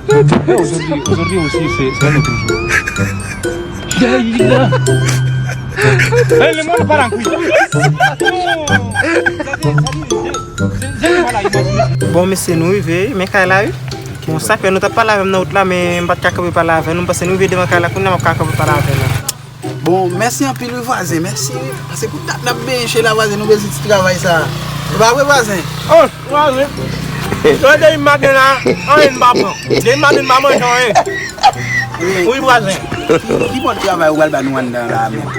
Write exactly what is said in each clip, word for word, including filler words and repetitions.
Aujourd'hui, aujourd'hui aussi, c'est c'est un autre jour. Hey, le monde parle en couille. Bon, mesye, nou rive, men kay la, wi. Bon, sa k fè nou t ap pale avè m nan wout la, men m pa t ka kanpe pale avè nou, m panse nou rive devan kay la, kounye a m ap ka kanpe pale avè nou. Bon, mèsi anpil wi vwazen, mèsi wi. Paske pou dat n ap benyen chè la vwazen, nou bezwen ti travay sa. E pa vre vwazen? Oh, vwazen. Depi maten la, anyen m pa pran. Depi maten m pa manje anyen. Wi vwazen. Ki, ki mòd travay ou pral ba nou anndan la menm?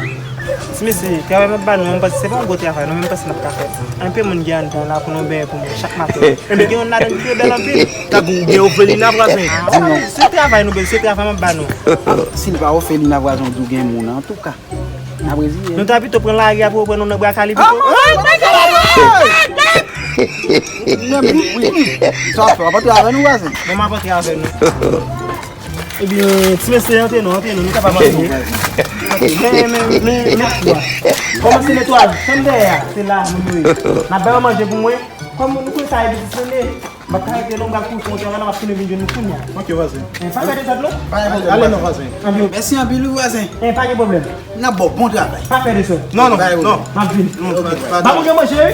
Ti mesye, travay m ap ba nou an, m panse se pa yon gwo travay non, men m panse n ap ka fè. Anpe moun gen anndan la pou nou benyen pou mwen chak maten. Epi gen youn ladan ki bèl anpil. Tankou ou gen ofelina vwazen? Ah, se travay nou bezwen, se travay m ap ba nou. Si l pa ofelina vwazen, ou di w gen moun, antouka, n ap reziye. Nou ta pito pran lari a pou yo pran nou nan bra kali pito. Menm wi, wi. Sa w ap fè, w ap antre avè nou vwazen? Bon, m ap antre avè nou. Ebyen, ti mesye, antre non, antre non, nou kapab antre. Men, men, men, men, kòmanse netwaje, chanm dèyè a, se la moun yo ye. N ap ba yo manje pou mwen. Kòm nou konn sa, epi ti sene. M ap ka rete non, m pral kouche yon travay, m ap tounen vin jwenn nou kounye a. Ok, vwazen. Eh, pa fè dezòd non. Pa gen pwoblèm. Ale non, vwazen. Anpil. Mèsi anpil wi vwazen. Eh, pa gen pwoblèm. N ap ba w bon travay. Pa fè dezòd. Non, non, non. M ap vin. Non, pa, pa, pa. Ba moun yo manje wi.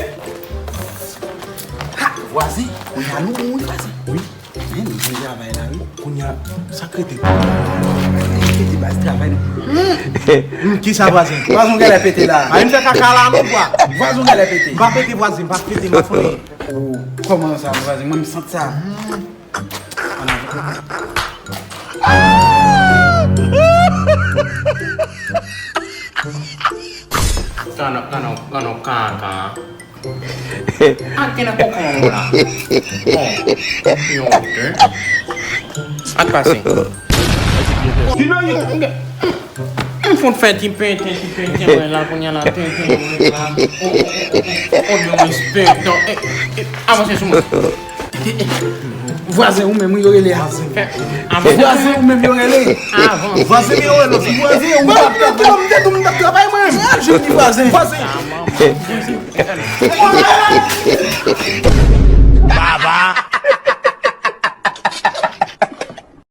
Ha, vwazen, kounye a nou bon wi vwazen. Wi. Men nou bon travay la wi. Kounye a, sa k rete? Rete baz travay nou. Hmm, kisa vwazen? Vwazen ou genlè pete la. A, vin fè kaka la non, bwa. Vwazen ou genlè pete. M pa pete vwazen, m pa pete, m pa fone. Oh, kòman sa, vwazen? Mwen, m santi sa. Kaka, kaka, kaka. A, gen nan kokoman ou la. Bon. Yon, de. Ak pase. Di non, yon. M fout fè ti penten, ti penten, mwen la, kounye a la, tenten, mwen la. O, o, o, o, o, o, non, respè, non, e, e, avanse sou mwen. Vwazen, ou menm, wi, yo rele a. Fè, avanse. Vwazen, ou menm, yo rele. Avanse. Vwazen, yo rele. Vwazen, ou menm, yo rele. Vwazen, ou menm, yo rele. Vwazen. Vwazen. Vwazen. Vwazen.